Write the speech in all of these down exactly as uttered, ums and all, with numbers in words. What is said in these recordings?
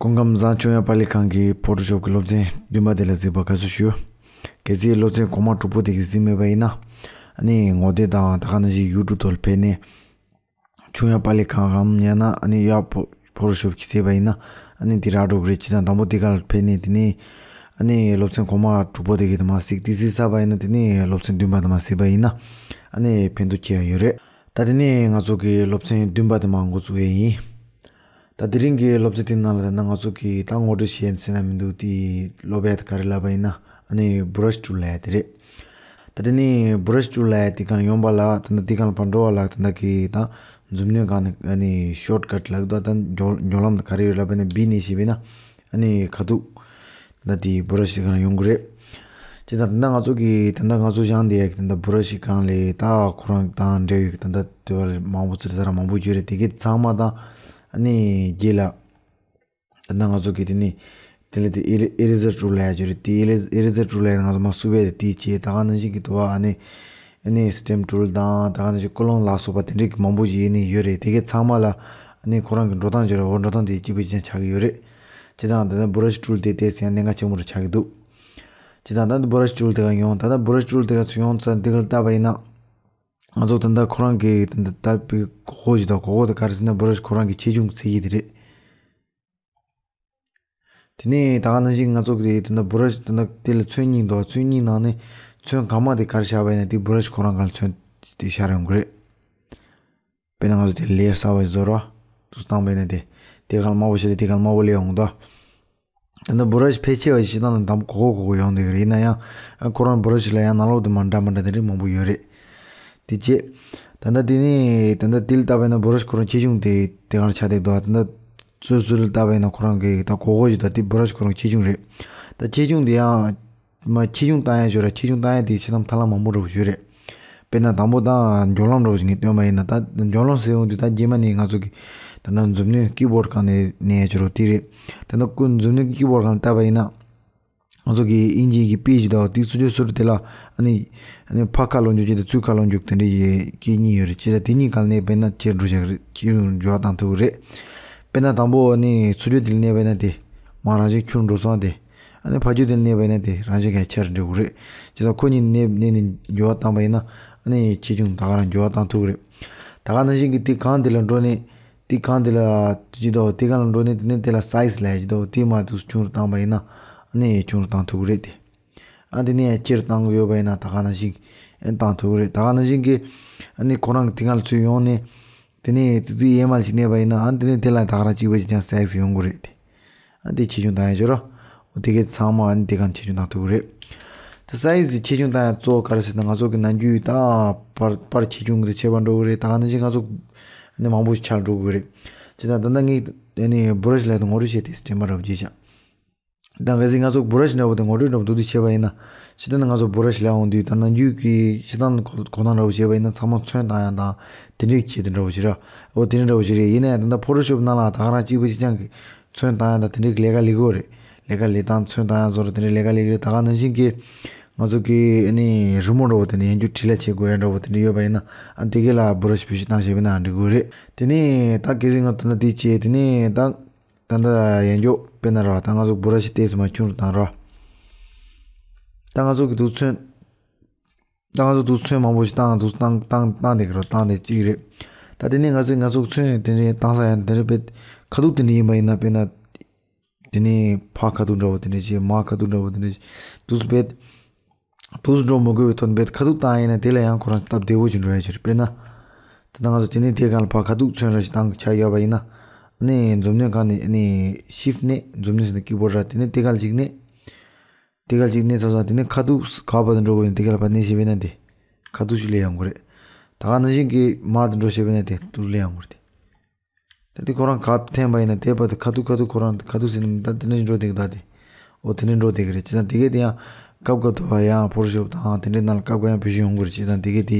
སྐུ་ཁམས་བཟང་། ཆོས་དབྱངས་པར་ལས་ཁང་གི་ཕོ་ཊོ་ཤོབ་ཀྱི་སློབ་ཚན་བདུན་པ་དེ་ལ་གཟིགས་པར་དགའ་བསུ་ཞུ། གལ་སྲིད་སློབ་ཚན་གོང་མ་དྲུག་པོ་དེ་གི་གཟིགས་མེད་པ་ཡིན་ན། ཨ་ནི་ངོ་དེབ་དང་ད་ག་ནང་བཞིན་ཡུ་ཊུབ་ཐོག་ལ་ཕེབས་ནས། ཆོས་དབྱངས་པར་ལས་ཁང་གམ་ཡང་ན་ཨ་ནི་ཡ་ཕོ་ཕོ་ཊོ་ཤོབ་གི་གཟིགས་པ་ཡིན་ན། ཨ་ནི་དེ་རག་འགྲོ་གི་རེད། བྱས་ཙང་དང་པོ་དེ་ག་ལ་ཕེབས་ནས་དེ་ནས། ཨ་ནི་སློབ་ཚན་གོང་མ་དྲུག་པོ་དེ་གི་དེ་མར་གཟིགས། དེ་གཟིགས་ཚར་བ་ཡིན་ན་དེ་ནས་སློབ་ཚན་བདུན་པ་དེ་མར་གཟིགས་པ་ཡིན་ན། ཨ་ནི་ཕན་ཐོགས་ཆེ་བ་ཡོད་རེད། ད་དེ་ནས་ང་ཚོ་གི་སློབ་ཚན་བདུན་པ་དེ་མར་འགོ་བཙུགས་ཡས་ཡིན། ད་དེ་རིང་གི་སློབ་ཚན་དེ་ནང་ལ་ད་ང་ཚོ་གི་ད་ངོ་སྤྲོད་བྱེད་ཟེར་ན་མི་འདུག་དེ་སློབ་ཡ་དེ་ག་རེ་ལབ་པ་ཡིན་ན། ཨ་ནི་བུ་ར་ཤི་ཊུལ་ལབ་ཡ་དེ་རེད། ད་དེ་ནས་བུ་ར་ཤི་ཊུལ་ལབ་ཡ་དེ་ག་ལ་ཡོང་པ་ལ་ད་ལྟ་དེ་ག་ལ་ཕར་འགྲོ་བ་ལ་ད་ལྟ་གི་ད་མཛུབ་གནོན་སྒང་ནས་ཨ་ནི་ཤོཊ་ཀཊ་ལབ་ད་ད་མགྱོགས་མགྱོགས་ལམ་དེ་ག་རེ་ཡོད་ལབ་པ་ཡིན་ན་བི་ནས་བྱས་པ་ཡིན་ན། ཨ་ནི་ཁ་ཐུག་ད་དེ་བུ་ར་ཤི་ཊུལ་ག་ལ་ཡོང་གི་རེད། བྱས་ཙང་ད་ལྟ་ང་ཚོ་གི་ད་ལྟ་ང་ཚོ་བཞེངས་བསྡད་ཡ་གི་ད་ལྟ་བུ་ར་ཤི་སྒང་ལས་ད་ཁོ་རང་དང་འབྲེལ་ཡོད་ཀྱི་ད་ལྟ་དེ་བ་མང་པོ་ཚུར་ཟ་ར་མང་པོ་ཡོད་རེད། དེ་གའི་ཚང་མ་དང་ཨ་ནི་རྗེས་ལ་ད་ལྟ་ང་ཚོ་གི་དེ་ནི་དེ་ལ་དེ་ཨེ་རེ་ཨེ་རེ་ཟར་ཊུལ་ལབ་ཡ་ཡོད་རེད། དེ་ཨེ་རེ་ཨེ་རེ་ཟར་ཊུལ་ལབ་ཡ་ང་ཚོ་མར་སུབ་པ་དེ་དེ་བྱས། ད་ག་ནང་བཞིན་གི་དུ་བ་ཨ་ནི་ཨ་ནི་སི་ཊེམ་ཊུལ་དང་ད་ག་ནང་བཞིན་ཀོ་ལོན་ལ་སོགས་པ་དེ་འདྲའི་གི་མང་པོ་ཞིག་ཨ་ནི་ཡོད་རེད། དེ་གའི་ཚང་མ་ལ་ཨ་ནི་ཁོ་རང་གི་འགྲོ་སྟངས་ཡོད་རེད། འོ་འགྲོ་སྟངས་དེ་གཅིག་པ་གཅིག་རྐྱང་ཆགས་ཀྱི་ཡོད་རེད། བྱས་ཙང་ད་ལྟ་བུ་ར་ཤི་ཊུལ་དེ་བལྟས་ཟིན་ན་གནད་འགག་ཆེན་པོ་རུ་ཆགས་ཀྱི་འདུག་བྱས་ཙང་ད་ལྟ་བུ་ར་ཤི་ཊུལ་དེ་ག་ཡོང་། ད་ལྟ་བུ་ར་ཤི་ཊུལ་དེ་ག་ཚུར་ཡོང་ཙང་དེ་ག་ལ་བལྟས་པ་ཡིན་ན། ང་ཚོ་ད་ལྟ་ཁོ་རང་གི་ད་ལྟ་བལྟས་པའི་གོ་སྐབས་ཤིག་དང་། གོ་སྐབས་དེ་ག་རེ་ཟེར་ན་བུ་ར་ཤི་ཁོ་རང་གི་ཆེ་ཆུང་ཚད་གཞི་དེ་རེད། དེ་ནས་ད་ག་ནང་བཞིན་ང་ཚོ་གི་ད་ལྟ་བུ་ར་ཤི་ད་ལྟ་དེ་ལ་ཚོན་གཉིས་འདུག་ཚོན་གཉིས་ནང་ནས་ཚོན་གང་མ་དེ་ག་རེ་བཞག་པ་ཡིན་ན་དེ་བུ་ར་ཤི་ཁོ་རང་ག་ལ་ཚོན་དེ་ཤར་ཡོང་གི་རེད། དཔེར་ན་ང་ཚོ་དེ་ལེ་ཡར་གསར་པ་ཞིག་བཟོ་རོགས། དུ་བཏང་པ་ཡིན་ན་དེ་དེ་ག་ལ་དམར་པོ་བྱས་ཏེ་དེ་ག་ལ་དམར་པོ་སླེབས་ཡོང་གི་འདུག་ད་ལྟ་བུ་ར་ཤི་ཕལ་ཆེ་བ་ཞིག་སྤྱིར་བཏང་ནི་དང་པོ་གོག་གོག་གོག་གོག་ཡོང་བསྡད་ཀྱི་རེད། ཡིན་ན་ཡང་ཨ་ཁོ་རང་བུ་ར་ཤི་ལ་ཡང་ནང་ལོགས་དེ་མ་འདྲ་མ་འདྲ་དེ་འདྲའི་མང་པོ་ཡོད་རེད། དེ་རྗེས་ད་ལྟ་དེ་ནས་ད་ལྟ་དེ་ལ་བལྟས་པ་ཡིན་ན་བུ་ར་ཤི་ཁོ་རང་ཆེ་ཆུང་དེ་དེ་ག་ལ་ཆགས་བསྡད་འདུག་ད་ལྟ་ཚུར་ཚུར་ལ་བལྟས་པ་ཡིན་ན་ཁོ་རང་གི་ད་གོག་གོག་ཞིག་ད་དེ་བུ་ར་ཤི་ཁོ་རང་ཆེ་ཆུང་རེད། ད་ཆེ་ཆུང་དེ་ཡང་མ་ཆེ་ཆུང་བཏང་ཡ་ཞོར་ར་ཆེ་ཆུང་བཏང་ཡ་དེ་ཆེ་ལམ་ཐ་ལམ་མང་པོ་འདྲ་པོ་ཞིག་རེད། དཔེར་ན་དང་པོ་ད་མགྱོགས་ལམ་འདྲ་པོ་ཞིག་ངས་སྟོན་པ་ཡིན་ན། ད་མགྱོགས་ལམ་ཟེར་ཡོང་དུས་ད་རྗེས་མ་ནས་ང་ཚོ་གི་ད་ལྟ་མཛུབ་གནོན་ཀི་བོར་སྒང་ནས་མནན་ཡ་ཅིག་རོ་དེ་རེད། ད་ལྟ་ཀུན་མཛུབ་གནོན་ཀི་བོར་སྒང་ལ་བལྟས་པ་ཡིན་ན། ང་ཚོ་གི་དབྱིན་ཇི་གི་པི་ཞིག་འདུག་དེ་ཚུར་ཕྱོགས་ཚུར་དེ་ལ་ཨ་ནི་ཨ་ནི་ཕར་ཁ་ལོག་འཇུག་གི་དང་ཚུར་ཁ་ལོག་འཇུག་དེ་འདྲ་ཡི་སྐད་གཉིས་ཡོད་རེད། བྱས་ཙང་དེ་གཉིས་སྒང་ནས་དཔེར་ན་ཁྱེར་འགྲོ་བཞག་རེད། ཁྱེར་འགྲོ་བ་བཏང་ཐུབ་ཀྱི་རེད། དཔེར་ན་དང་པོ་ཨ་ནི་ཚུར་ཕྱོགས་དེ་ལ་གནས་པ་ཡིན་ན་དེ་མར་རང་བཞིན་ཁྱེར་འགྲོ་སོང་དེ། ཨ་ནི་ཕར་ཕྱོགས་དེ་ལ་གནས་པ་ཡིན་ན་དེ་རང་བཞིན་གྱིས་ཆེར་འགྲོ་གི་རེད། བྱས་ཙང་ཁོ་གཉིས་གནས་གནས་ནས་འགྱུར་བ་བཏང་པ་ཡིན་ན་ཨ་ནི་ཆེ་ཆུང་ད་ག་རང་འགྱུར་བ་བཏང་ཐུབ་ཀྱི་རེད། ད་ག་ནང་བཞིན་གྱི་དེ་སྒང་དེ་ལ་འགྲོ་ནས་དེ་སྒང་དེ་ལ་ཅི་དོ་དེ་སྒང་ལ་འགྲོ་ནས་དེ་ནས་དེ་ལ་སའི་ཛི་ལབ་ཡ་ཅི་དོ་དེ་མར་དུ་ཆུང་རུ་བཏང་པ་ཡིན་ན་ཨ་ནི་ཆུང་རུ་བཏང་ཐུབ་ཀྱི་རེད་དེ། ཨ་དེ་ནས་ཆེར་བཏང་གི་ཡོད་པ་ཡིན་ན་ད་ག་ནང་བཞིན་ཨ་བཏང་ཐུབ་ཀྱི་རེད། ད་ག་ནང་བཞིན་གྱི་ཨ་ནི་ཁོ་རང་གི་དེ་སྒང་ལ་ཚུར་ཡོང་ནས། དེ་ནས་ཙི་ཙི་གཡས་མར་ཞིག་གནས་པ་ཡིན་ན་ཨ་དེ་ནས་དེ་ལ་ད་ག་རང་གཅིག་པ་ཞིག་ཀྱང་སའི་ཛི་ཡོང་གི་རེད་དེ། ཨ་དེ་ཆེ་ཆུང་བཏང་ཡ་ཅིག་རོ། འོ་དེ་གའི་ཚང་མ་ཨ་ནི་དེ་གང་ཆེ་ཆུང་བཏང་ཐུབ་ཀྱི་རེད། དེ་སའི་ཛི་དེ་ཆེ་ཆུང་བཏང་ཡ་གཙོ་བོ་ག་རེ་ཟེར་ན་ང་ཚོ་གི་ནམ་རྒྱུན་ད་པར་པར་ཆེ་ཆུང་གི་དེ་ཆེ་བ་འགྲོ་གི་རེད། ད་ག་ནང་བཞིན་ང་ཚོ་ཨ་ནི་མང་པོ་ཞིག་ཆགས་འགྲོ་གི་རེད། བྱས་ཙང་ད་ལྟ་ངས་ཨ་ནི་བུ་ར་ཤི་ལབ་ཡ་དེ་ངོ་སྤྲོད་བྱས་ཏེ་དྲན་པ་འདྲ་པོ་བརྗེད་བཞག་ད་གལ་སྲིད་ང་ཚོ་བུ་ར་ཤི་འདྲ་པོ་དེ་ངོ་སྤྲོད་འདྲ་པོ་འདུག་འདུག་བྱས་པ་ཡིན་ན། སྤྱིར་བཏང་ནས་ང་ཚོ་བུ་ར་ཤི་ལབ་ཡོང་དུས་ད་ནམ་རྒྱུན་གྱི་སྤྱིར་བཏང་གོ་གོ་སྟངས་འདྲ་པོ་བྱས་པ་ཡིན་ན་ཚང་མ་ཚོན་བཏང་ཡ་དང་དེ་འདྲའི་ཆེད་དུ་འདྲ་པོ་ཞིག་རེད། འོ་དེ་འདྲ་འདྲ་པོ་ཞིག་རེད། ཡིན་ན་ཡང་ད་ལྟ་ཕོ་ཊོ་ཤོབ་ནང་ལ་ད་ག་རང་གཅིག་པ་གཅིག་རྐྱང་གི་ཚོན་བཏང་ཡ་དང་དེ་འདྲའི་ལས་ཀ་ལས་ཀྱི་ཡོད་རེད། ལས་ཀ་ལས་སྟངས་ཚོན་བཏང་ཡ་བཟོ་འདྲ་དེ་འདྲའི་ལས་ཀ་ལས་ཀྱི་རེད། ད་ག་ནང་བཞིན་གྱི་ང་ཚོ་གི་ཨ་ནི་རི་མོ་འདྲ་པོ་དེ་འདྲ་ཡང་བསྐྱར་བྲིས་ལ་བྱེད་དགོས་ཡ་འདྲ་པོ་དེ་འདྲ་ཡོད་པ་ཡིན་ན་ཨ་དེ་གའི་ལ་བུ་ར་ཤི་བེད་སྤྱོད་བཏང་བྱས་པ་ཡིན་ན་འགྲིག་གི་རེད། དེ་ནས་ད་གལ་སྲིད་ང་ད་ལྟ་དེ་བྱས་དེ་ནས་ད། ད་ལྟ་ཡང་མགྱོགས་དཔེར་ན་ར་ད་ང་ཚོ་བུ་ར་ཤི་ཏོག་ཙམ་མར་ཆུང་རུ་བཏང་ར། ད་ང་ཚོ་གི་དུག་ཚོན། ད་ང་ཚོ་དུག་ཚོན་མང་པོ་ཞིག་བཏང་དུག་བཏང་བཏང་བཏང་བསྡད་ཀྱི་ར་བཏང་བསྡད་ཀྱི་རེད། ད་དེ་ནས་ང་ཚོས་ང་ཚོ་ཚོན་དེ་འདྲའི་བཏང་ས་ཡང་དེ་འདྲ་བེད་ཁ་ཐུག་དེ་འདྲ་ཡིན་པ་ཡིན་ན་དཔེར་ན། དེ་ནས་ཕར་ཁ་ཐུག་འདྲ་པོ་དེ་འདྲ་བྱས་མར་ཁ་ཐུག་འདྲ་པོ་དེ་འདྲ་བྱས་དུག་བེད། དུག་སུ་འགྲོ་མི་དགོས་པའི་ཐོག་ནས་ཁ་ཐུག་བཏང་ཡིན་ན་དེ་ལ་ཡང་ཁོ་རང་སྟབས་བདེ་བོ་ཅིག་འགྲོ་ཡ་ཅིག་རེད། དཔེར་ན། ད་ལྟ་ང་ཚོ་དེ་ནས་དེ་སྒང་ལ་ཕར་ཁ་ཐུག་ཚོན་ར་ཞིག་བཏང་ཆ་ཡོད་པ་ཡིན་ན། ཨ་ནི་མཛུབ་གནོན་སྒང་ནས་ཨ་ནི་ཤིཕ་ཊི་མནན། མཛུབ་གནོན་ཟེར་ན་ཀི་བོར་ར་དེ་ནས་དེ་སྒང་ལ་ཅིག་མནན། དེ་སྒང་ལ་ཅིག་མནན་ཚར་སོང་དེ་ནས་ཁ་ཐུག་ག་བར་དུ་འགྲོ་དགོས་ཡིན་དེ་སྒང་ལ་ཕར་མནན་བྱས་པ་ཡིན་ན་དེ། ཁ་ཐུག་ཅིག་སླེབས་ཡོང་གི་རེད། ད་ག་ནང་བཞིན་གྱི་མར་དུ་འགྲོ་བྱས་པ་ཡིན་ན་དེ་ཐུག་སླེབས་ཡོང་གི་རེད་དེ། ད་དེ་ཁོ་རང་ག་འཐེན་པ་ཡིན་ན་དེ་བར་དུ་ཁ་ཐུག་ཁ་ཐུག་ཁོ་རང་ཁ་ཐུག་ཟེར་ན་ད་དེ་འདྲ་འགྲོ་བསྡད་ཀྱི་ད་དེ། འོ་དེ་འདྲ་འགྲོ་བསྡད་ཀྱི་རེད། བྱས་ཙང་དེ་གས་དེ་ཡང་སྐབས་སྐབས་དུ་བ་ཡང་ཕོ་ཊོ་ཤོབ་དང་དེ་འདྲའི་ནང་ལ་སྐབས་སྐབས་ཡང་བེད་སྤྱོད་ཡོང་གི་རེད། བྱས་ཙང་དེ་གས་དེ་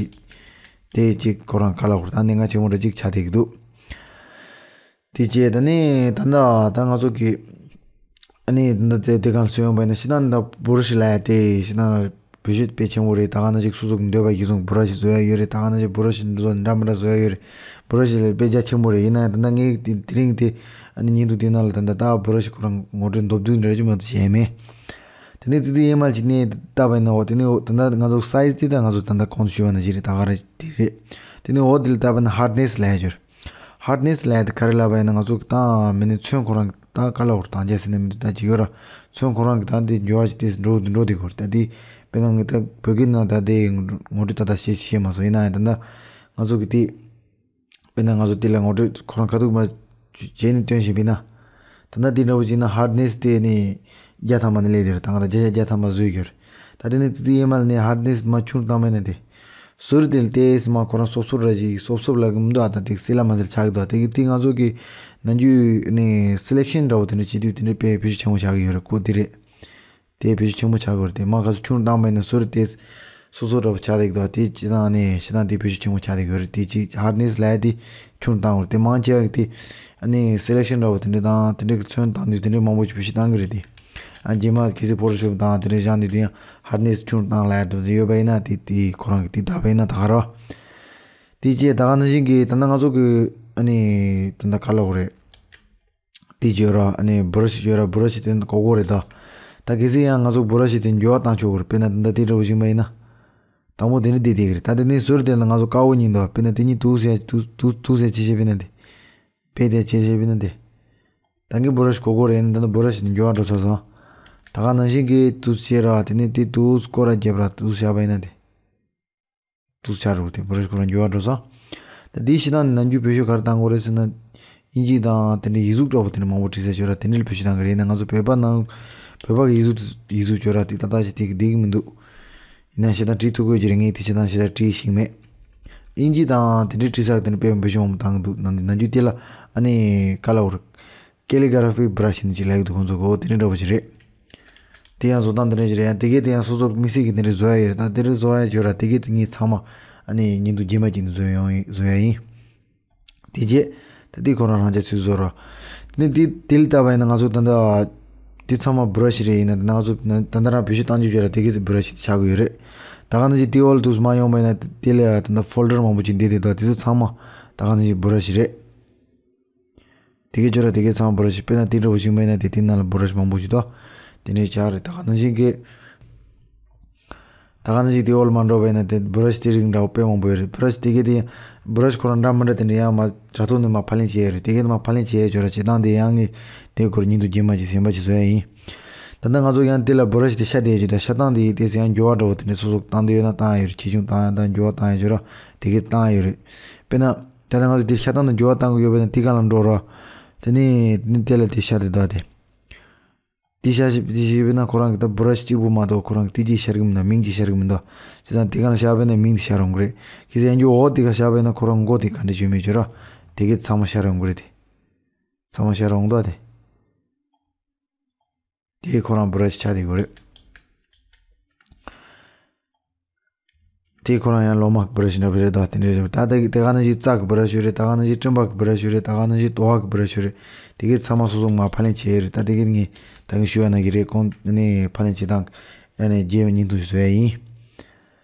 དེ་གཅིག་ཁོ་རང་ག་ལ་ཧུར་ཐག་གནད་འགག་ཆེན་པོ་འདྲ་གཅིག་ཆགས་བསྡད་ཀྱི་འདུག་དེ་བྱས་ད་ནི་ད་ལྟ་ད་ང་ཚོ་གི་ཨ་ནི་ད་ལྟ་དེ་དེ་གང་ལ་སོན་ཡོང་པ་ཡིན་ན་ཤི་ན་ད་བུ་རུ་ཤི་ལ་ཡ་དེ་ཤི་ན། བེད་སྤྱོད་དཔེ་ཆེན་པོ་རེད། ད་ག་ནང་བཞིན་སོ་སོ་གི་འདོད་པ་གཞིར་བཟུང་བུ་ར་ཤི་བཟོ་ཡ་ཡོད་རེད། ད་ག་ནང་བཞིན་བུ་ར་ཤི་འདི་ཚོ་འདྲ་མི་འདྲ་བཟོ་ཡ་ཡོད་རེད། བུ་ར་ཤི་ལ་དཔེ་རྒྱ་ཆེན་པོ་རེད། ཡིན་ན་ཡང་ད་ལྟ་ངས་དེ་དེ་རིང་དེ་ ཨ་ནི་ཉིན་དུ་དེ་ནང་ལ་ད་ལྟ་ད་བུ་ར་ཤི་ཁོ་རང་ངོ་སྤྲོད་མདོར་བསྡུས་འདྲ་ཅིག་མ་གཏོགས་བྱས་མེད། དེ་ནས་ཙི་ཙི་ཨེ་མལ་གྱི་གནས་བལྟས་པ་ཡིན་ན། འོ་དེ་ནས་འོ་ད་ལྟ་ང་ཚོ་སའི་ཛི་དེ་ད་ང་ཚོ་ད་ལྟ་གོང་དུ་ཞུས་པ་ནང་བཞིན་རེད། ད་ག་རེ་དེ་རེད། དེ་ནས་འོ་དེ་ལ་བལྟས་པ་ན་ཧར་ཌི་ནེ་སི་ལབ་ཡ་ཅིག་ཡོད་རེད། ཧར་ཌི་ནེ་སི་ལབ་ཡ་དེ་ག་རེ་ལབ་པ་ཡིན་ན། ང་ཚོ་གི་ད་མི་ནི་ཚོན་ཁོ་རང་གི་ད་ཀ་ལར་འོར་དང་རྒྱ་ཟེར་ནས་མི་འདུག་ད་ཅིག་ཡོད་ར། ཚོན་ཁོ་རང་གི་ད་དེ་འགྱུར་བ་ཅིག་དེ་འགྲོ་འགྲོ་དེ་གོ་རེད། ད་དེ་དཔེར་ན་ངས་ད་བོད་སྐད་ནང་ད་དེ་ངོ་སྤྲོད་ད་ད་བྱེད་ཤེས་མ་སོང་། ཡིན་ན་ཡང་ད་ད་ང་ཚོ་གི་དེ་དཔེར་ན་ང་ཚོ་དེ་ལ་ངོ་སྤྲོད་ཁོ་རང་ཁ་ཐུག་མ་བྱས་ནས་སྟོན་བཞིན་པས་ན། ད་ལྟ་དེ་འདྲ་བོ་ཅིག་ན་ཧར་ཌི་ནེ་སི་དེ་ནི་བརྒྱ་ཐམ་པ་ནས་སླེབས་དེ་རེད། ད་ང་ད་བརྒྱ་ཆ་བརྒྱ་ཐམ་པ་བཟོས་ཡོད་རེད། ད་དེ་ནི་ཙི་ཙི་ཨེ་མལ་ནས་ཧར་ཌི་ནེ་སི་མ་ཆུང་བཏང་མེད་ན་དེ། ཟུར་དེ་ལ་ལྟས་མ་ཁོ་རང་སོབ་སོབ་ར་ཞིག་སོབ་སོབ་ལ་གི་མི་འདུག་ཨ། ད་དེ་སེ་ལ་མ་སེ་ལ་ཆགས་ཀྱི་འདུག་དེ་གི་དེ་ང་ཚོ་གི་ནམ་རྒྱུན་ནི་སེ་ལེག་ཤན་འདྲ་བོ་དེ་འདྲ་བྱེད་དུས་དེ་འདྲ་དཔེ་བེད་སྤྱོད་ཆེན་པོ་ཆགས་ཀྱི་ཡོད་རེད། ཁོ་དེ་རེད། དེ་བེད་སྤྱོད་ཆེན་པོ་ཆགས་ཀྱི་ཡོད་རེད། དེ་མ་ག་ཚོད་ཆུང་བཏང་པ་ཡིན་ན་ཟུར་དེ་སོ་སོ་འདྲ་བོ་ཆགས་བསྡད་ཀྱི་འདུག་དེ་སྤྱིར་བཏང་ནི་སྤྱིར་བཏང་དེ་བེད་སྤྱོད་ཆེན་པོ་ཆགས་བསྡད་ཀྱི་ཡོད་རེད། དེ་གཅིག་ཧར་ཌི་ནེ་སི་ལབ་ཡ་དེ་ཆུང་བཏང་དགོས་རེད། དེ་མང་ཆེ་བ་གི་དེ་ཨ་ནི་སེ་ལེག་ཤན་འདྲ་བོ་དེ་འདྲ་དང་དེ་འདྲ་གི་ཚོན་བཏང་དུས་དེ་འདྲ་མང་པོ་ཞིག་བེད་སྤྱོད་བཏང་གི་རེད་དེ། ཨ་རྗེས་མ་གལ་སྲིད་ཕོ་ཊོ་ཤོབ་དང་དེ་འདྲ་བཞག་དུས་དེ་ཡང་ཧར་ཌི་ནེ་སི་ཆུང་བཏང་ལབ་ཡ་འདྲ་བོ་དེ་ཡོད་པ་ཡིན་ན། དེ་དེ་ཁོ་རང་གི་དེ་བལྟས་པ་ཡིན་ན་ད་ག་རེད་བ། དེ་རྗེས་ད་ག་ནང་བཞིན་གི་ད་ལྟ་ང་ཚོ་གི་ཨ་ནི་ད་ལྟ་ག་ལབ་དགོས་རེད། དེ་བརྗོད་ར། ཨ་ནི་བུ་ར་ཤི་བརྗོད་ར། བུ་ར་ཤི་དེ་གོ་གོ་རེད་ད། ད་གལ་སྲིད་ཡང་ང་ཚོ་བུ་ར་ཤི་དེ་འགྱུར་བ་བཏང་ཆོག་གི་རེད། དཔེར་ན་ད་ལྟ་དེ་འདྲ་བོ་ཞིག་མ་ཡིན་ན། དང་པོ་དེ་འདྲ་བསྡད་བསྡད་ཀྱི་རེད། ད་དེ་ནས་ཟུར་དེ་ལ་ང་ཚོ་དཀར་པོ་གཉིས་འདུག་དཔེར་ན་དེ་གཉིས་དུག་ཟེར་དུག་དུག་དུག་ཟེར་ཅི་བྱེད་པས་ན་དེ། དཔེ་དེ་ཅི་བྱེད་པས་ན་དེ། ད་གིན་བུ་ར་ཤི་གོ་གོ་རེད། ད་ནི་བུ་ར་ཤི་དེ་འགྱུར་བ་འགྲོ་ཚར་སོང་། ད་ག་ནང་བཞིན་གྱི་དུག་བྱེད་ར། དེ་ནས་དེ་དུག་སྐོར་ར་རྒྱབ་ར་དུག་བྱ་བ་ཡིན་ན་དེ། དུག་ཆ་རུ་དེ་བུ་ར་ཤི་ཁོ་རང་འགྱུར་བ་འགྲོ་ས། ད་དེའི་ཕྱི་ནང་ནས་ནམ་རྒྱུན་བེད་སྤྱོད་ག་རེ་བཏང་དགོས་རེད་ཟེར་ན། དབྱིན་ཇི་དང་དེ་འདྲའི་ཡིག་གཟུགས་འདྲ་པོ་དེ་འདྲ་མང་པོ་བྲིས་ས་བྱོས་ར། དེ་འདྲ་ལ་བེད་སྤྱོད་བཏང་གི་རེད། ཡིན་ན་ང་ཚོ་བོད་པ་ནང་བོད་པ་གི་ཡིག་གཟུགས་ཡིག་གཟུགས་བྱོས་ར་དེ་ཏག་ཏག་ཅིག་དེ་གི་བསྡད་ཀྱི་མི་འདུག་ཡིན་ན་ཞེ་དྲག་བྲིས་ཐུབ་དགོས་ཀྱི་རེད། ངས་དེ་ཞེ་དྲག་ཞེ་དྲག་བྲིས་ཤེས་མེད། དབྱིན་ཇི་དང་དེ་འདྲའི་བྲིས་ས་དེ་འདྲ་དཔེ་བེད་སྤྱོད་མང་པོ་བཏང་གི་འདུག་ནམ་རྒྱུན་དེ་ལ་ཨ་ནི་ག་ལབ་དགོས་རེད། ཀེ་ལི་གྷ་ར་ཕི་བྷ་ར་ཤི་ནི་ཅིག་ལབ་ཀྱི་འདུག་ཁོང་ཚོ་གོ། དེ་འདྲ་འདྲ་པོ་ཅིག་རེད། དེ་ཡང་བཟོ་སྟངས་དེ་འདྲ་ཅིག་རེད། ཡང་དེ་གས་དེ་ཡང་སོ་སོ་དམིགས་བསལ་གྱི་དེ་འདྲ་བཟོ་ཡ་ཡོད་རེད། ད་དེ་འདྲ་བཟོ་ཡ་བྱོས་ར་དེ་གས་དེ་ངས་ཚང་མ་ཨ་ནི་ཉིན་དུ་རྗེས་མ་ཅིག་ནས་བཟོ་ཡོང་བཟོ་ཡ་ཡིན། དེ་རྗེས་ད་དེ་ཁོ་རང་རང་ཅག་ཚོས་བཟོ་རོགས། དེ་ནས་དེ་དེ་ལ་བལྟས་པ་ཡིན་ན་ང་ཚོ་ད་ལྟ་དེ་ཚང་མ་བྷ་ར་ཤི་རེད། ཡིན་ན་ད་ང་ཚོ་ད་ལྟ་རང་བེད་སྤྱོད་བཏང་རྒྱུ་བྱོས་ར་དེ་གས་སུ་བྷ་ར་ཤི་དེ་ཆགས་ཀྱི་ཡོད་རེད། ད་ག་ནང་བཞིན་དེ་འོག་ལ་དུས་སུ་མ་ཡོང་པ་ཡིན་ན་དེ་ལ་ད་ལྟ་ཕོལ་ཌར་མང་པོ་ཅིག་འདི་དེ་དང་དེ་ཚོ་ཚང་མ་ད་ག་ནང་བཞིན་བྷ་ར་ཤི་རེད། དེ་གའི་ཅོ་ར་དེ་གའི་ཚང་བུ་ར་ཤི། དཔེར་ན་དེ་འདྲ་བོ་ཞིག་མེད་ན་དེ་དེ་ནང་ལ་བུ་ར་ཤི་མང་པོ་ཞིག་འདུག་དེ་འདྲའི་ཆ་རེད། ད་ག་ནང་བཞིན་གྱི་ད་ག་ནང་བཞིན་དེ་འོག་ལ་མ་འགྲོ་བས་ན་དེ་བུ་ར་ཤི་དེ་རིགས་འདྲ་བོ་དཔེ་མང་པོ་ཡོད་རེད། བུ་ར་ཤི་དེ་གའི་དེ་ཡང་བུ་ར་ཤི་ཁོ་རང་འདྲ་མི་འདྲ་དེ་འདྲ་ཡང་མ་དྲ་ཐོག་ནས་མ་ཕབ་ལེན་བྱས་ཡོད་རེད། དེ་གའི་མ་ཕབ་ལེན་བྱས་ཡོད་ཅོ་ར་བྱེད་སྟངས་དེ་ཡང་ངས་དེ་སྐོར་ཉིན་དུ་རྗེས་མ་ཅིག་གསན་པ་ཅིག་བཟོ་ཡ་ཡིན། ད་ལྟ་ང་ཚོ་ཡང་དེ་ལ་བུ་ར་ཤི་དེ་ཤ་དེ་ཡོད་ཅོ་ད་ཤ་སྟངས་དེ་ཡིན་དེ་ཟེར་ཡང་འགྱུར་བ་འདྲ་བོ་དེ་འདྲ་སོ་སོ་བཏང་དེ་ཡོད་ན་བཏང་ཡ་ཡོད་རེད། ཆེ་ཆུང་བཏང་ཡ་དང་འགྱུར་བ་བཏང་ཡ་ཅོ་ར་དེ་གའི་བཏང་ཡ་ཡོད་རེད། དཔེར་ན། ད་ལྟ་ང་ཚོ་འདིར་ཤ་སྟངས་དང་འགྱུར་བ་གཏང་གི་ཡོད་པ་ཡིན་ན་དེ་ག་ལ་འགྲོ་ར། དེ་ནས་དེ་ནས་དེ་ལ་དེ་ཤར་དེ་འདུག་དེ། དེ་ཤར་ཞིག་དེ་ཞིག་བས་ན་ཁོ་རང་གི་ད་བུ་ར་ཤི་གཅིག་པུ་མ་གཏོགས་ཁོ་རང་གི་དེ་གཅིག་ཤར་གི་མི་འདུག་མིང་གཅིག་ཤར་གི་མི་འདུག་བྱས་ཙང་དེ་ག་ལ་ཤར་བས་ན་མིང་དེ་ཤར་འོང་གི་རེད། གལ་སྲིད་ཡང་འགྱུར་འོག་དེ་ག་ཤར་བས་ན་ཁོ་རང་མགོ་དེ་ག་འདྲ་བྱུང་མེད་ཅོ་ར། དེ་གས་ཚང་མ་ཤར་འོང་གི་རེད་དེ། ཚང་མ་ཤར་འོང་འདུག་དེ། དེ་ཁོ་རང་བུ་ར་ཤི་ཆགས་བསྡད་ཡོད་རེད། དེ་ཁོ་རང་ཡང་ལོ་མ་གི་བུ་ར་ཤི་འདྲ་བོ་རེད་ད། དེ་འདྲ་རེད། ད་ལྟ་གི་དེ་ག་ནང་བཞིན་རྩྭ་གི་བུ་ར་ཤི་རེད། ད་ག་ནང་བཞིན་སྤྲིན་པ་གི་བུ་ར་ཤི་རེད། ད་ག་ནང་བཞིན་དོ་བ་གི་བུ་ར་ཤི་རེད། དེ་གའི་ཚང་མ་སོ་སོ་མ་ཕབ་ལེན་བྱས་ཡོད་རེད། ད་དེ་གའི་ངས་ད་གིན་ཞུ་ཡ་ན་གི་རེད། གོང་ནས་ཕབ་ལེན་བྱེད་སྟངས་ཨ་ནི་རྗེས་ཉིན་དུ་བཟོ་ཡ་ཡིན།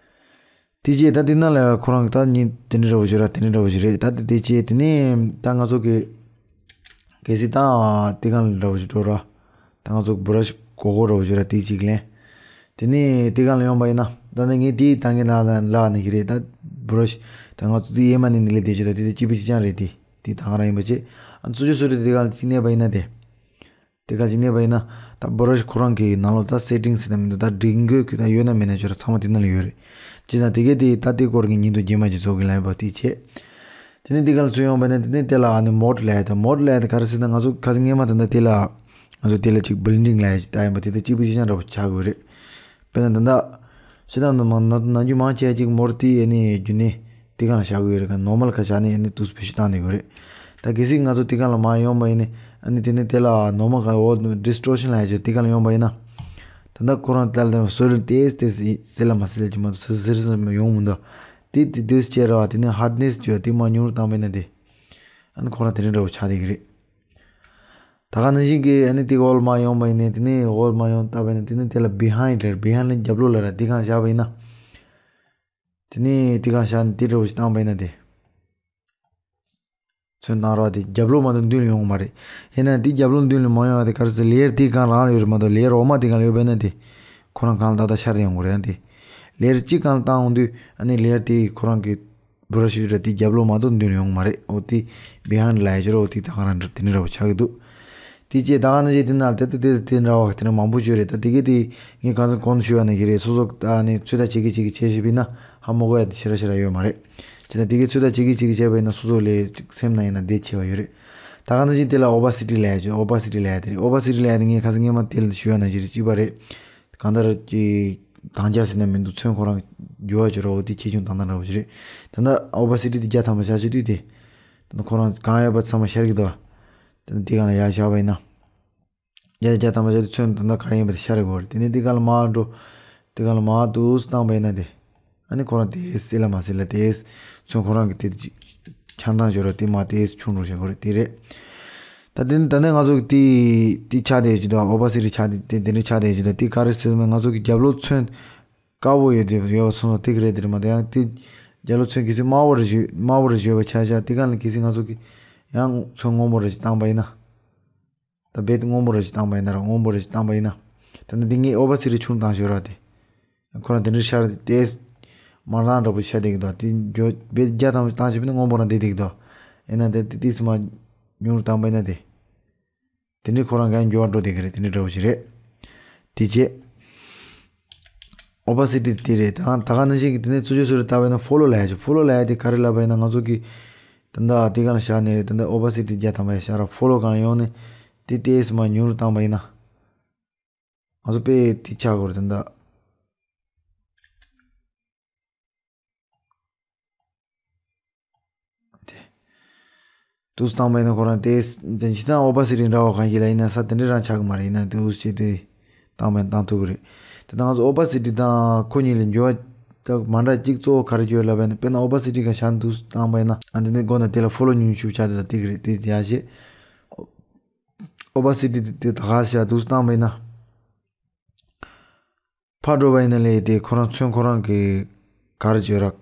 དེ་རྗེས་ད་དེ་ནང་ལ་ཁོ་རང་གི་ད་ཉིན་དེ་འདྲ་འདྲ་བོ་ཞིག་ར་དེ་འདྲ་འདྲ་བོ་ཞིག་རེད། ད་དེ་དེ་རྗེས་དེ་ནས་ད་ང་ཚོ་གི་གལ་སྲིད་ད་དེ་གང་ལ་འདྲ་བོ་ཞིག་འགྲོ་ར། ད་ང་ཚོ་བུ་ར་ཤི་གོ་གོ་འདྲ་བོ་ཞིག་ར་དེ་གཅིག་ལེན། དེ་ནས་དེ་གང་ལ་ཡོང་པ་ཡིན་ན་ད་ནི་ངས་དེའི་ད་ངས་ལ་ལ་ལ་ནི་གི་རེད། ད་བུ་ར་ཤི་ད་ང་ཚོ་ཙི་ཡེ་མ་ནི་ནི་ལས་དེ་ཅི་ད་དེ་དེ་གཅིག་པུ་གཅིག་རྐྱང་རེད། དེ་དེ་ད་ག་རང་ཡིན་པ་བྱེད། ཨ་ཚོ་ཅི་སུ་རེད། དེ་གང་ལ་གཅིག་གནས་པ་ཡིན་ན་དེ། དེ་ག་ཅིག་གནས་པ་ཡིན་ན། ད་བུ་ར་ཤི་ཁོ་རང་གི་ནང་ལོགས་ད་སེ་ཊིང་ཟེར་ན་མི་འདུག་ད་སྒྲིག་འགོད་ཀྱི་ད་ཡོད་ན་མེད་ན་ཅོ་ར་ཚང་མ་དེ་ནང་ལ་ཡོད་རེད། ཅི་ད་དེ་གས་དེ་ད་དེ་སྐོར་གྱི་ཉིན་དུ་རྗེས་མ་ཅིག་ཚོགས་ཀྱི་ལ་ཡིན་པ་དེ་བྱས། དེ་ནས་དེ་ག་ལ་ཚུར་ཡོང་པ་ཡིན་ན་དེ་ནས་དེ་ལ་ཨ་ནི་མོ་ཌི་ལབ་ཡ་ད་མོ་ཌི་ལབ་ཡ་ད་ག་རེ་ཟེར་ན་ང་ཚོ་ཁ་སང་སྔས་མ་ད་ད་དེ་ལ་ང་ཚོ་དེ་ལ་ཅིག་བིལ་ཌིང་ལབ་ཡ་ཅིག་ད་ཡིན་པ་དེ་ད་གཅིག་པུ་གཅིག་རྐྱང་འདྲ་པོ་ཆགས་དགོས་རེད། དཔེར་ན་ད་ད། ཤི་ད་ནང་མང་ན་ནང་རྒྱུ་མང་ཆེ་ཅིག་མོ་ཌི་དེ་ཨ་ནི་རྒྱུ་ནི། དེ་གང་བཞག་གི་ཡོད་རེད་ག་ནོར་མལ་ག་བཞག་ནས་ཨ་ནི་དུས་བེད་སྤྱོད་བཏང་ནས་ཡོད་རེད། ད་གལ་སྲིད་ང་ཚོ་དེ་གང་ལ་མ་ཡོང་བ་ཡིན་ནི་ཨ་ནི་དེ་ནི་དེ་ལ་ནོར་མལ་ག་འོ་ཌི་སི་ཊོར་ཤན་ལབ་ཡ་ཅིག་དེ་གང་ལ་ཡོང་བ་ཡིན་ན། ད་ལྟ་ཁོ་རང་ལྟར་ལ་སོ་རེད་དེ་དེ་སི་ལ་མ་སི་ལ་ཅིག་མ་གཏོགས་སི་སི་རི་སི་ཡོང་མི་འདུག་དེ་དེ་དུས་བྱས་ར་བ་དེ་ནི་ཧར་ཌི་ནེ་སི་བརྗོད་དེ་མ་ཉུང་རུ་བཏང་བ་ཡིན་ན་དེ། ཨ་ནི་ཁོ་རང་དེ་རིང་འདྲ་བོ་ཆགས་བསྡད་ཀྱི་རེད། ད་ག་ནང་བཞིན་གྱི་ཨ་ནི་དེ་འོག་ལ་མ་ཡོང་བ་ཡིན་ནི་དེ་ནི་འོག་ལ་མ་ཡོང་བཏང་བ་ཡིན་ན་དེ་ནི་དེ་ལ་བི་ཧའིན་ཌི་རེད། བི་ཧའིན་ཌི་ལ་རྒྱབ་ལོགས་ལ་ར་དེ་གང་བཞག་པ་ཡིན་ན། དེ་ནས་དེ་གང་བཞག་ནས་དེ་འདྲ་བོ་ཞིག་བཏང་པ་ཡིན་ན་དེ། ཚོན་བཏང་རོགས་དེ་རྒྱབ་ལོགས་མ་གཏོགས་མདུན་ལ་ཡོང་གི་མ་རེད། ཡིན་ན་དེ་རྒྱབ་ལོགས་མདུན་ལ་མ་ཡོང་བ་དེ་ག་རེ་ཟེར། ལེ་ཡར་དེ་གང་རང་ལ་ཡོད་རེད་མ་གཏོགས། ལེ་ཡར་འོག་མ་དེ་གང་ལ་ཡོད་པ་ཡིན་ན་དེ་ཁོ་རང་གང་ལ་ཏག་ཏག་ཤར་ཡོང་གི་རེད། ཡང་དེ་ལེ་ཡར་གཅིག་གང་ལ་བཏང་ཡོང་དུས་ཨ་ནི་ལེ་ཡར་དེ་ཁོ་རང་གི་བུ་ར་ཤུ་ར་དེ་རྒྱབ་ལོགས་མ་གཏོགས་མདུན་ལ་ཡོང་གི་མ་རེད། འོ་དེ་བི་ཧའིན་ཌི་ལབ་ཡ་ཅིག་རེད། འོ་དེ་ད་ག་རང་འདྲ་དེ་འདྲ་འདྲ་པོ་ཆགས་ཀྱི་འདུག་དེ་རྗེས་ད་ག་ནང་བཞིན་དེ་ན་དེ་དེ་དེ་དེ་འདྲ་བ་དེ་འདྲ་མང་པོ་ཡོད་རེད། ད་དེ་གས་དེ་ངས་གང་ཚེ་གོང་དུ་ཞུས་པ་ནང་བཞིན་རེད། སོ་སོ་ཨ་ནི་ཚོད་ལྟ་བྱེད་ཀྱི་བྱེད་ཀྱི་བྱེད་ཤེས་པ་ཡིན་ན་ཧ་མ་གོ་ཡ་དེ་ཞེ་དྲག་ཞེ་དྲག་ཡོད་མ་རེད། བྱས་ཙང་དེ་གས་ཚོད་ལྟ་བྱེད་ཀྱི་བྱེད་ཀྱི་བྱས་པ་ཡིན་ན་སོ་སོ་ལ་ཅིག་སེམས་ནང་ཡིན་ན་བདེ་ཆེ་བ་ཡོད་རེད། ད་ག་ནང་བཞིན་དེ་ལ་ཨོ་པ་སི་ཊི་ལབ་ཡ་ཅིག་ཨོ་པ་སི་ཊི་ལབ་ཡ་དེ་རེད། ཨོ་པ་སི་ཊི་ལབ་ཡ་དེ་ངས་གང་ཚེ་སྔོན་མ་དེ་ལ་ཞུས་པ་ནང་བཞིན་རེད། གཅིག་པ་རེད། གང་ལྟར་གྱི་དང་རྒྱ་ཟེར་ན་མི་འདུག་ཚོན་ཁོ་རང་འགྱུར་བ་ཅིག་རོ། འོ་དེ་ཆེ་ཆུང་དང་དང་འདྲ་པོ་ཞིག་རེད། ད་ལྟ་ཨོ་པ་སི་ཊི་དེ་བརྒྱ་ཐམ་པ་བཞག་བྱེད་དུས་དེ། ད་ལྟ་ཁོ་རང་གང་ཡོད་པ་ཚང་མ་ཤར་གྱི་འདུག་ད་ལྟ་དེ་གང་ལ་ཡར་བཞག་པ་ཡིན་ན། བརྒྱ་བརྒྱ་ཐམ་པ་བཞག་དུས་ཚོན་ད་ལྟ་ག་རེ་ཡིན་པ་དེ་ཤར་གྱི་ཡོད་རེད། དེ་ནས་དེ་གང་ལ་མར་འགྲོ། དེ་གང་ལ་མར་འདུག་སེ་བཏང་པ་ཡིན་ན་དེ། ཨ་ནི་ཁོ་རང་དེ་སེ་ལ་མ་སེ་ལ་དེ་ཚོན་ཁོ་རང་གི་དེ་ཆང་ཐང་ཤོར་ར་དེ་མ་དེ་ཆུང་འགྲོ་བྱེད་དགོས་རེད། དེ་རེད། ད་དེ་ནི་ད་ནི་ང་ཚོ་གི་དེ་དེ་ཆ་དེ་ཡོད་ཀྱི་འདུག་ཨོ་པ་སི་ཊི་ཆ་དེ་དེ་དེ་འདྲའི་ཆ་དེ་ཡོད་ཀྱི་འདུག་དེ་ག་རེ་ཟེར་ན་ང་ཚོ་གི་རྒྱབ་ལོགས་ཚོན་དཀར་པོ་ཡོད་དེ་ཡོད་པ་སོང་ཙང་དེ་གི་རེད། དེ་རེད་མ་གཏོགས་ཡང་དེ་རྒྱབ་ལོགས་ཚོན་གལ་སྲིད་དམར་པོ་རེ་ཞུ་དམར་པོ་རེ་ཞུ་བ་ཆ་བཞག་དེ་གང་ལ་གལ་སྲིད་ང་ཚོ་གི་ཡང་ཚོན་སྔོན་པོ་རེ་ཞིག་བཏང་པ་ཡིན་ན། ད་རྦད་དེ་སྔོན་པོ་རེ་ཞིག་བཏང་པ་ཡིན་ན་ར་སྔོན་པོ་རེ་ཞིག་བཏང་པ་ཡིན་ན། ད་ནི་འདི་ངས་ཨོ་པ་སི་ཊི་ཆུང་བཏང་ཞོར་ར་དེ། ཁོ་རང་དེ་འདྲའི་ཤར་དེ་མར་ལངས་འདྲ་པོ་ཤར་བསྡད་ཀྱི་འདུག་དེ་འགྱོ་རྦད་བརྒྱ་ཐམ་བཏང་བྱས་པ་ཡིན་ན་སྔོན་པོ་རང་བསྡད་བསྡད་ཀྱི་འདུག་ཡིན་ན་དེ་དེ་དུས་སུ་མར་ཉུང་རུ་བཏང་པ་ཡིན་ན་དེ། དེ་འདྲའི་ཁོ་རང་གང་འགྱུར་བ་འགྲོ་བསྡད་ཀྱི་རེད། དེ་འདྲའི་འདྲ་པོ་ཞིག་རེད། དེ་རྗེས། ཨོ་པ་སི་ཊི་དེ་རེད། ད་ད་ག་ནང་བཞིན་གྱི་དེ་ནས་ཚུར་ཕྱོགས་སུ་རེ་ལྟ་བས་ན་ཕོ་ལོ་ལབ་ཡ་ཅིག་ཕོ་ལོ་ལབ་ཡ་དེ་ག་རེ་ལབ་པ་ཡིན་ན་ང་ཚོ་གི་ད་ལྟ་དེ་ག་ལ་བཞག་ནས་རེད། ད་ལྟ་ཨོ་པ་སི་ཊི་བརྒྱ་ཐམ་པ་ཡ་བཞག་ར་ཕོ་ལོ་གང་ལ་ཡོང་ནས་དེ་ཏོག་ཙམ་མར་ཉུང་རུ་བཏང་པ་ཡིན་ན། ང་ཚོ་དཔེ་དེ་ཆགས་དགོས་རེད་ད་ལྟ། དེ། དུས་བཏང་པ་ཡིན་ན་ཁོ་རང་དེ་དེ་ཇི་ལྟར་ཨོ་པ་སི་ཊི་འདྲ་བ་གང་ཞིག་ལ་ཡིན་ན་ས་དེ་འདྲ་རང་ཆགས་ཀྱི་མ་རེད། ཡིན་ན་དུས་བྱས་དེ་བཏང་པ་ཡིན་བཏང་ཐུབ་ཀྱི་རེད། དེ་ལྟར་ང་ཚོ་ཨོ་པ་སི་ཊི་དང་ཁོ་གཉིས་ལ་འགྱུར་བ་མ་འདྲ་གཅིག་གཙོ་བོ་ག་རེ་འགྱུར་ལབ་པ་ཡིན་ན། དཔེར་ན་ཨོ་པ་སི་ཊི་ག་ཤར་དུས་བཏང་པ་ཡིན་ན་ཨ་འདི་ནས་སྒོ་ནས་དེ་ལ་ཕོ་ལོ་ཉུང་ཤུགས་ཆགས་དེ་ལ་དེ་གི་རེད། དེ་ཡ་ཞེས་ཨོ་པ་སི་ཊི་དེ་དེ་ད་ག་ཤར་དུས་བཏང་པ་ཡིན་ན། ཕར་འགྲོ་བ་ཡིན་ན་ལས་དེ་ཁོ་རང་ཚོན་ཁོ་རང་གི་གར་བརྗོད་ར།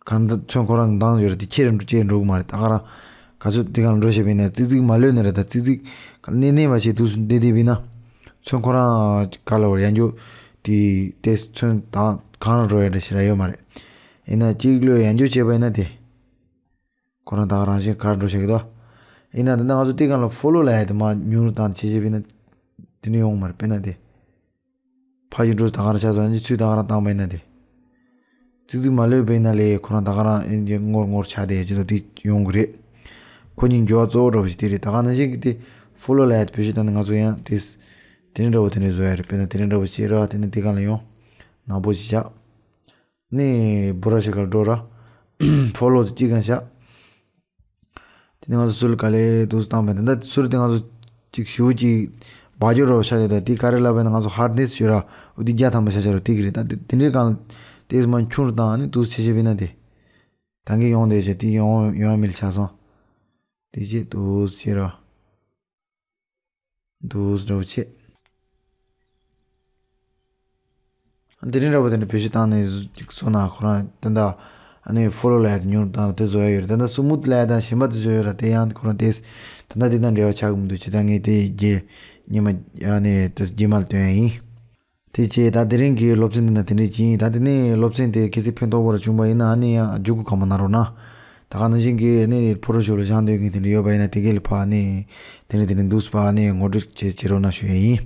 གང་ལྟར་ཚོན་ཁོ་རང་གི་མདངས་བརྗོད་ར་དེ་ཁྱེར་འགྲོ་ཁྱེར་འགྲོ་གི་མ་རེད། ད་ག་རང་ག་ཚོད་དེ་གང་འགྲོ་བྱེད་པ་ཡིན་ན་ཙིག་ཙིག་མ་ལོས་ནི་རེད། ད་ཙིག་ཙིག་གནས་གནས་པ་བྱེད་དུས་སུ་འདི་དེ་བིན་ན་ཚོན་ཁོ་རང་ག་ལ་བར་ཡང་འགྱོ་དེ་དེ་ཚོན་དང་གང་རང་འགྲོ་ཡ་འདྲ་ཞེ་ར་ཡོད་མ་རེད། ཡིན་ན་གཅིག་ལོས་ཡང་འགྱོ་བྱེད་པ་ཡིན་ན་དེ། ཁོ་རང་ད་ག་རང་བཞིན་གར་འགྲོ་ཤེས་ཀྱི་འདུག་ཡིན་ན་ད་ལྟ་ང་ཚོ་དེ་གང་ལ་ཕོ་ལོ་ལ་ཡ་དེ་མ་ཉུང་རུ་བཏང་བྱེད་བྱེད་པ་ཡིན་ན་དེ་ནི་ཡོང་མ་རེད། དཔེར་ན་དེ། ཕ་ཡི་འགྲོ་ད་ག་རང་ཆ་ཚང་གི་ཚུལ་ད་ག་རང་བཏང་པ་ཡིན་ན་དེ། ཙིག་ཙིག་མ་ལོས་པ་ཡིན་ན་ལས་ཁོ་རང་ད་ག་རང་ཨེ་འདི་ངོར་ངོར་ཆ་དེ་ཅི་ཐོག་དེ་ཡོང་གི་རེད། ཁོ་གཉིས་འགྱུར་བ་གཙོ་བོ་འདྲ་པོ་ཞིག་དེ་རེད། ད་ག་ནང་བཞིན་གྱི་དེ་ཕོ་ལོ་ལ་ཡ་དེ་བེད་སྤྱོད་བཏང་ནས་ང་ཚོ་ཡང་དེ་དེ་འདྲ་འདྲ་པོ་དེ་འདྲ་བཟོ་ཡ་རེད། དཔེར་ན་དེ་འདྲ་འདྲ་པོ་བྱེད་ར་དེ་ནི་དེ་གང་ལ་ཡོང་ནག་པོ་ཞིག་བཞག་ནི་བུ་ར་ཤི་ཁར་འགྲོ་ར། ཕོ་ལོ་དེ་གཅིག་གང་བཞག་དེ་ནི་ང་ཚོ་སུལ་ག་ལེ་དུས་སུ་བཏང་པས། དེ་འདྲ་སུལ་དེ་ང་ཚོ་གཅིག་ཞིའུ་གཅིག་བ་ཇོ་རོ་ཤ་དེ་དང་དེ་ག་རེ་ལབ་པས་ན་ང་ཚོ་ཧར་ནེས་ཞུ་ར་འོ་དེ་བརྒྱ་ཐམ་པ་ཤ་ཤ་རོ་དེ་གི་རེད། ད་དེ་དེ་འདྲའི་གང་དེ་སུ་མ་ཆུང་རུ་བཏང་ནི་དུས་ཆེ་ཆེ་བས་ན་དེ་ད་གིན་ཡོང་དེ་ཆེ་དེ་ཡོང་ཡོང་མིལ་ཆ་སོང་དེ་རྗེས་དུས་ཆེ་ར། འདུག་འདྲ་བོ་བྱེད། དེ་རིང་འདྲ་བོ་དེ་འདྲ་བེད་སྤྱོད་བཏང་ནས་ཅིག་བཟོ་ན་ཁོ་རང་ད་ལྟ་ཨ་ནི་ཕོ་ལོ་ལ་ཡ་དེ་ཉུང་དང་དེ་བཟོ་ཡ་ཡོད་རེད། ད་ལྟ་སུ་མུད་ལ་ཡ་དང་གཞན་པ་དེ་བཟོ་ཡོད་ར། དེ་ཡང་ཁོ་རང་དེ་ད་ལྟ་དེ་དང་འབྲེལ་བ་ཆགས་ཀྱི་མི་འདུག་ཅི་ད་ངས་དེ་རྗེས་ཉི་མ་ཨ་ནི་དེ་རྗེས་མ་ལ་སྟོན་ཡ་ཡིན། དེ་རྗེས་ད་དེ་རིང་གི་སློབ་ཚན་འདི་ན་དེ་འདྲས་ཅིག་ཡིན། ད་དེ་ནས་སློབ་ཚན་དེ་གལ་སྲིད་ཕན་ཐོགས་པོ་ར་བྱུང་པ་ཡིན་ན་ཨ་ནི་ཡང་བརྒྱུད་སྐུར་གང་མང་གནང་རོགས་གནང་། ད་ག་ནང་བཞིན་གྱི་ཨ་ནི་ཕོ་ཊོ་ཤོབ་ལ་སྦྱང་འདོད་མཁན་དེ་འདྲ་ཡོད་པ་ཡིན་ན་དེ་གའི་ལ་ཕ་ཨ་ནི་དེ་འདྲ་དེ་འདྲ་འདུག་སྤ་ཨ་ནི་ངོ་སྤྲོད་བྱེད་བྱེད་རོགས་གནང་ཞུ་ཡ་ཡིན།